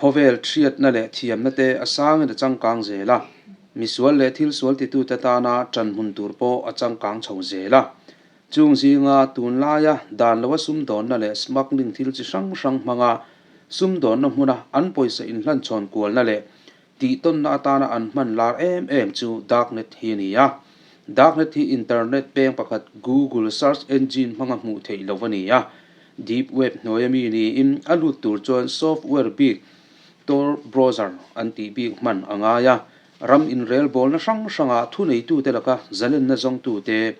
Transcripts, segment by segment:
Khawvel hriatna leh thiamna te a sangin a changkang zel a, misual leh thil sual titute tana ṭan hmun tur pawh a changkang chho zel a. Chung zinga tunlaia dan loa sumdawnna leh smuggling thil chi hrang hrang hmanga sumdawnna hmuna an pawisa inhlanchhawn kualna leh tihtawnna atana an hman lar em em chu darknet hi a ni a. Darknet hi internet peng pakhat Google search engine hmanga hmuh theih loh a ni a. Deep web hnuaia mi niin a lut tur chuan software bik Tor browser an tih bik hman a ngai a. Ram inrelbawlna hrang hranga thuneitute laka zalenna zawngtute,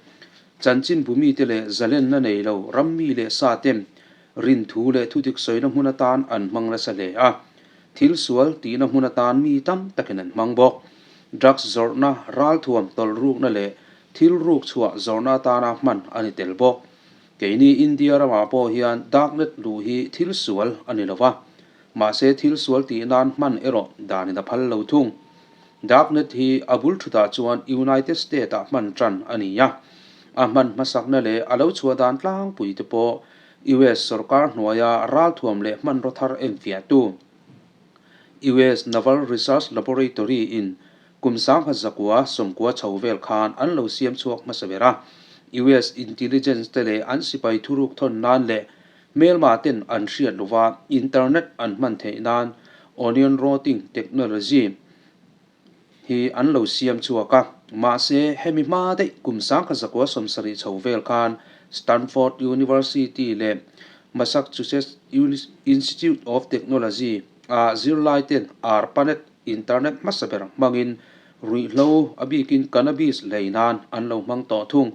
chanchinbu mite leh zalenna nei lo ram mi leh sa ten rinthu leh thudik sawina hmun atan an hmang nasa hle a. Thil sual tihna hmun atan mi tam takin an hmang bawk. Drugs zawrhna, ralthuam tawlh rukna leh thil ruk chhuah zawrhna atana hman a ni tel bawk. Keini India ramah pawh hian darknet luh hi thil sual a ni lo va, mahse thil sual tih nan hman erawh danin a phal lo thung. Darknet hi a bul thutah chuan United State-ah hman tan a ni a, a hman hmasakna leh a lo chhuah dan tlangpui te pawh US sorkar hnuaia ralthuam leh hmanraw thar enfiahtu US Naval Research Laboratory in kum 1900 sawmkua chho vel khan an lo siam chhuak hmasa ber a. US intelligence te leh an sipai thuruk thawn nan leh hmelma ten an hriat lova internet an hman theih nan onion routing technology hi an lo siam chhuak a. Mahse, hemi hma daih kum 1970 chho vel khan Stanford University leh Massachusetts Institute of Technology a zirlai ten ARPANET internet hmasa ber hmangin ruihhlo a bikin cannabis lei nan an lo hmang tawh thung.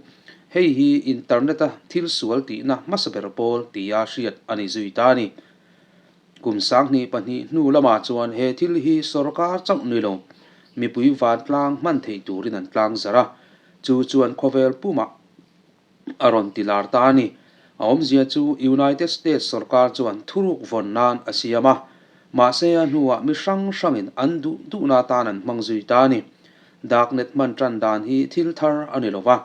Hei hi internet-a thil sual tihna hmasa ber pawl tia hriat a ni zui ta a ni. Kum 2002 hnu lamah chuan he thil hi sorkar chauh ni lo, mipui vantlang hman theih turin an tlang zarh a, chu chuan khawvel pumah a rawn ti lar ta a ni. A awmzia chu United States sorkar chuan thuruk vawn nan a siam a, mahse a hnuah mi hrang hrangin an duh duhna atan an hmang zui ta a ni. Darknet hman tan dan hi thil thar a ni lo va,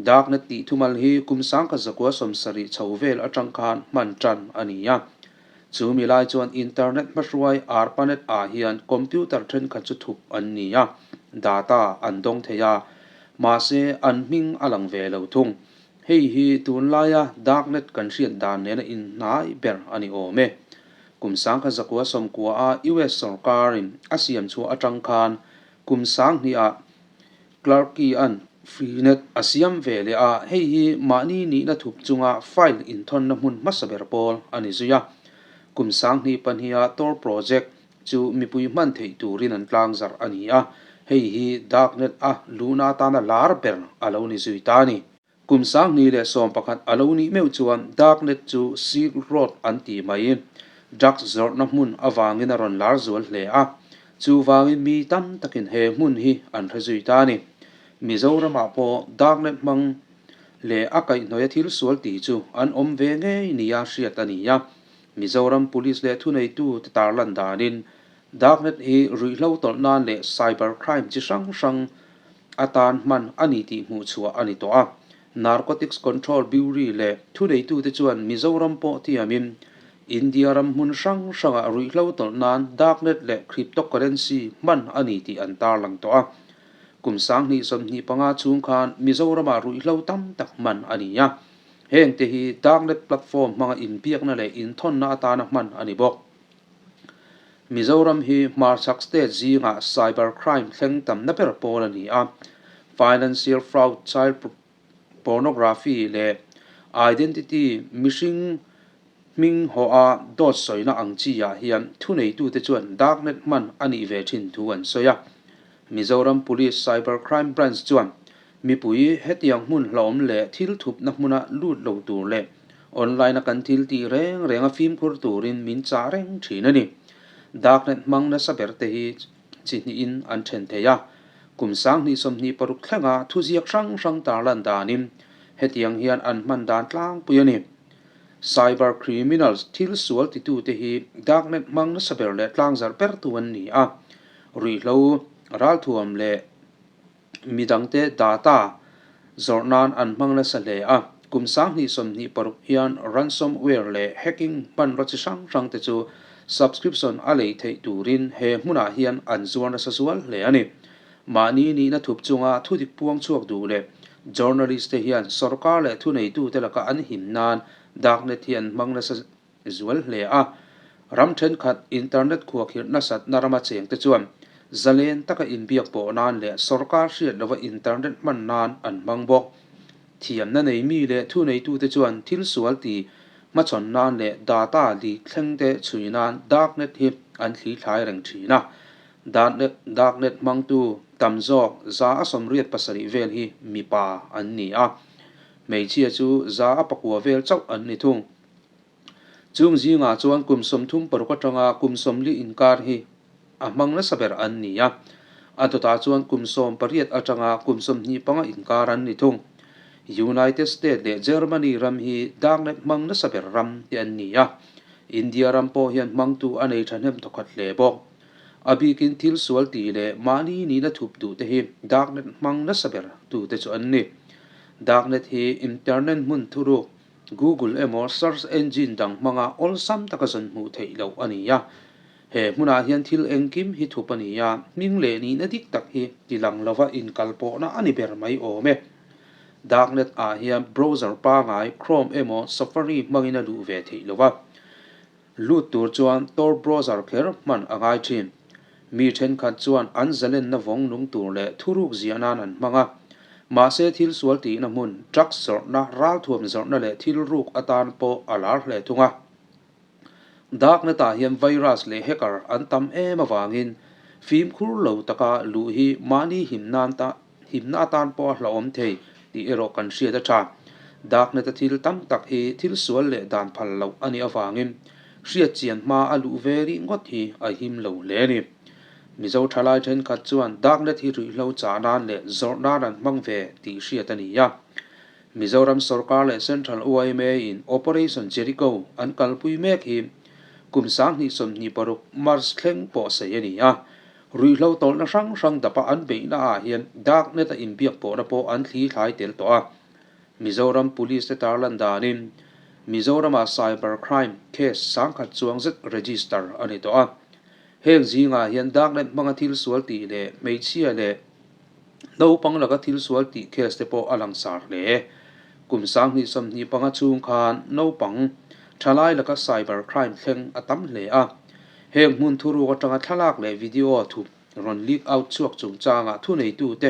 Darknet tih thumal hi kum 1970 chho vel atang khan hman tan a ni a. Chu mi lai chuan internet hmahruai ARPANET ah hian computer thenkhat chu thup an ni a, data an dawng thei a, mahse an hming a lang ve lo thung. Hei hi tunlaia darknet kan hriat dan nena inhnai ber a ni awm e. Kum 1990 a US sorkarin a siam chhuah atang khan kum 2000 ah Clarke-a'n Freenet a siam ve leh a, hei hi mahni nihna thup chunga file inthawnna hmun hmasa ber pawl a ni zui a. Kum 2002 a Tor Project chu mipui hman theih turin an tlangzarh a ni a, hei hi darknet a luhna atana lar ber a lo ni zui ta a ni. Kum 2011 a lo nih meuh chuan darknet chu Silk Road an ti mai. Drugs zawrhna hmun avangin a rawn lar zual hle a, chuvangin mi tam takin he hmun hi an hre zui ta a ni. Mizoramah pawh darknet hmang leh a kaihhnawih a thil sual tih chu an awm ve ngei nia hriat a ni a. Mizoram Police leh thuneitu te tarlan danin darknet hi ruihhlo tawlh nan leh cyber crime chi hrang hrang atan hman a ni tih hmuh chhuah a ni tawh a. Narcotics Control Bureau leh thuneitute chuan Mizoram pawh tiamin India ram hmun hrang hrangah ruihhlo tawlh nan darknet leh cryptocurrency hman a ni tih an tarlang tawh a. Kum 2025 chhung khan Mizoramah ruihhlo tam tak hman a ni a. Hengte hi darknet platform hmanga inbiakna leh inthawnna atana hman a ni bawk. Mizoram hi hmarchhak state zingah cyber crime thleng tamna ber pawl a ni a, financial fraud, child pornography leh identity mihring hming hawha dawt sawina ang chi ah hian thuneitute chuan darknet hman a nih ve thin thu an sawi a. Mizoram Police Cyber Crime Branch chuan mipui hetiang hmun hlauhawm leh thil thupna hmuna lut lo tur leh Online a kan thil tih reng reng a fimkhur turin min chah reng thin a ni. Darknet hmang nasa ber te hi chi hnihin an then thei a. Kum 2026 thlenga thuziak hrang hrang tarlan danin hetiang hian an hman dan tlangpui a ni. Cyber criminals thil sual titute hi darknet hmang nasa ber leh tlangzarh bertu an ni a. Ruihhlo, ralthuam leh midangte data zawrh nan an hmang nasa hle a, kum 2026 hian ransomware leh hacking hmanraw chi hrang hrang te chu Subscription a lei theih turin he hmunah hian an zuar nasa zual hle a ni. Mahni nihna thup chunga thudik puang chhuak duh leh journalist te hian sorkar leh thuneitute laka an him nan darknet hi an hmang nasa zual hle a. Ram thenkhat internet khuahkhirh nasatna rama chengte chuan zalen taka inbiak pawh nan leh sorkar hriat lova internet hman nan an hmang bawk. Thiamna nei mi leh thuneitute chuan thil sual ti hmachhawn nan leh data leak thleng te chhui nan darknet hi an thli thlai reng thin a. Darknet hmangtu tam zawk 187 vel hi mipa an ni a, hmeichhia chu 109 vel chauh an ni thung. Chung zingah chuan kum 36 atanga kum 40 inkar hi a hmang nasa ber an ni a, a dawtah chuan kum 18 atanga kum 25 inkar an ni thung. United States leh Germany ram hi darknet hmang nasa ber ram te an ni a, India ram pawh hian hmangtu a nei thahnem thawkhat hle bawk. A bikin thil sual tih leh mahni nihna thup duh te hi darknet hmang nasa ber tute chu an ni. Darknet hi internet hmun thuruk Google emaw search engine dang hmanga awlsam taka zawn hmuh theih loh a ni a. He hmunah hian thil engkim hi thup a ni a, hming leh nihna dik tak hi tilang lova inkalpawhna a ni ber mai awm e. Darknet ah hian browser pangai Chrome emaw Safari hmangin a luh ve theih lo a. Lut tur chuan Tor browser kher hman a ngai thin. Mi thenkhat chuan an zalenna vawng nung tur leh thuruk ziah nan an hmang a. Mahse thil sual tihna hmun, drugs zawrhna, ralthuam zawrhna leh thil ruk atan pawh a lar hle thung a. Darknet ah hian virus leh hacker an tam em avangin fimkhur lo taka luh hi mahni him nan ta Himna atan pawh a hlauhawm thei tih erawh kan hriat a tha. Darknet-a thil tam tak hi thil sual leh dan phal loh a nih avangin hriat chian hma a luh ve rih ngawt hi a him lo hle a ni. Mizo thalai thenkhat chuan Darknet hi ruihhlo chah nan leh zawrh nan an hmang ve tih hriat a ni a. Mizoram sorkar leh Central YMA-in Operation Jericho an kalpui mek hi kum 2026 March thleng pawh sei a ni a. Ruihhlo tawlhna hrang hrang dapa an beihna ah hian darknet a inbiak pawhna pawh an thli thlai tel tawh a. Mizoram Police te tarlan danin Mizoramah cyber crime case 10,000 chuang zet register a ni tawh a. Heng zingah hian darknet hmanga thil sual tih leh hmeichhia leh naupang laka thil sual tih case te pawh a langsar hle. Kum 2025 chhung khan naupang thalai laka cyber crime thleng a tam hle a. Heng hmun thuruk atanga thlalak leh video thup rawn leak out chhuak chungchangah thuneitute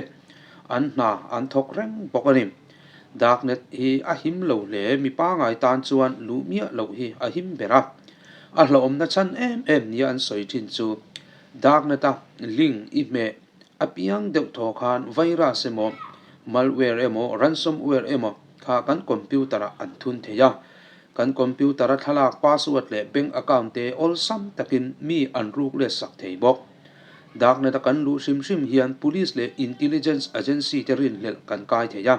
an hna an thawk reng bawk a ni. Darknet hi a him lo hle, mi pangai tan chuan luh miah loh hi a him ber a. A hlauhawmna chhan em em nia an sawi thin chu Darknet-a link i hmeh apiang deuh thaw khan virus emaw, malware emaw, ransomware emaw kha kan computer-ah an thun thei a. Kan computer-a thlalak password leh bank account te awlsam takin mi an ruk let sak thei bawk. Darknet-a kan luh hrim hrim hian police leh intelligence agency te rinhlelh kan kai thei a.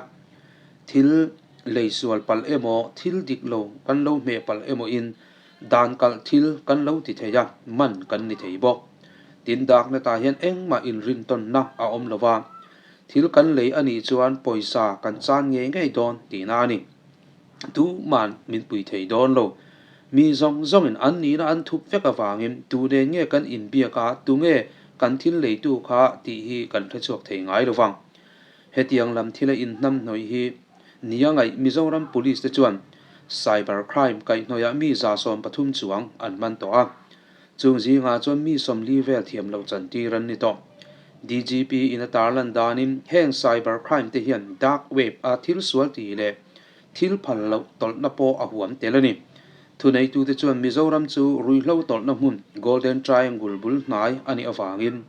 Thil lei sual palh emaw, thil dik lo kan lo hmeh palh emaw in dan kalh thil kan lo ti thei a, man kan ni thei bawk. Tin, darknet-ah hian engmah inrintawnna a awm lo va, thil kan lei a nih chuan pawisa kan chan ngei ngei dawn tihna a ni. Tuman min pui thei dawn lo. Mi zawng zawngin an nihna an thup vek avangin tu nen nge kan inbiak a, tunge kan thil leitu kha tih hi kan hrechhuak thei ngai lo vang. Hetiang lam thila inhnamhnawih hi nia ngaih Mizoram Police te chuan Cyber Crime kaihhnawihah mi 130 chuang an man tawh a. Chung zingah chuan mi 40 vel thiam loh chantir an ni tawh. DGP in a tarlan danin heng cyber crime te hian dark web a thil sual tih leh thil phal loh tawlhna pawh a huam tel a ni. Thuneitute chuan Mizoram chu ruihhlo tawlhna hmun Golden Triangle bul hnai a nih avangin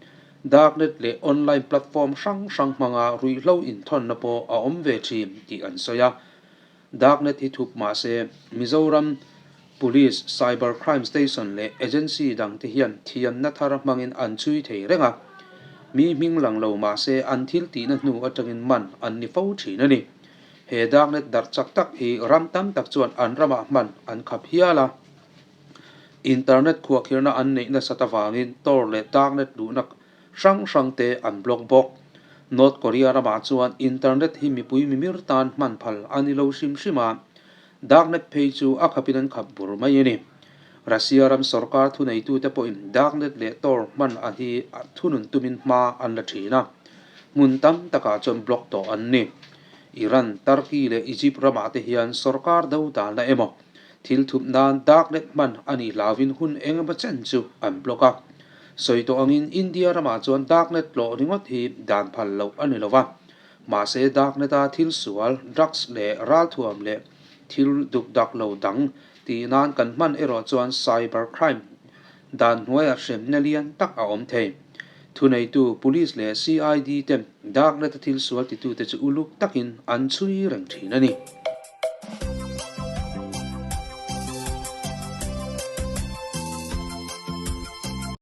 darknet leh online platform hrang hrang hmanga ruihhlo inthawnna pawh a awm ve thin tih an sawi a. Darknet hi thup mah se, Mizoram Police, Cyber Crime Station leh agency dangte hian thiamna thar hmangin an chhui thei reng a. Mi hming lang lo mah se an thil tihna hnu atangin man an ni fo thin a ni. He darknet darh chak tak hi ram tam tak chuan an ramah hman an khap hial a. Internet khuahkhirna an neih nasat avangin Tor leh darknet luhna hrang hrang te an block bawk. North Korea ramah chuan internet hi mipui mimir tan hman phal a ni lo hrim hrim a, darknet phei chu a khapin an khap bur mai a ni. Russia ram sorkar thuneitute pawhin darknet leh Tor hman a hi thunun tumin hma an la thin a, hmun tam takah chuan block tawh an ni. Iran, Turkey leh Egypt ramah te hian sorkar do dalna emaw thil thup nan darknet hman a nih hlauvin hun eng emaw chen chu an block a. Sawi tawh angin India ramah chuan darknet tlawh ringawt hi dan phal loh a ni lo va, mahse darknet-a thil sual, drugs leh ralthuam leh thil duk dak lo dang Tih nan kan hman erawh chuan cyber crime dan hnuaiah hremna lian tak a awm thei. Thuneitu Police leh CID te darknet-a thil sual titute chu uluk takin an chhui reng thin a ni.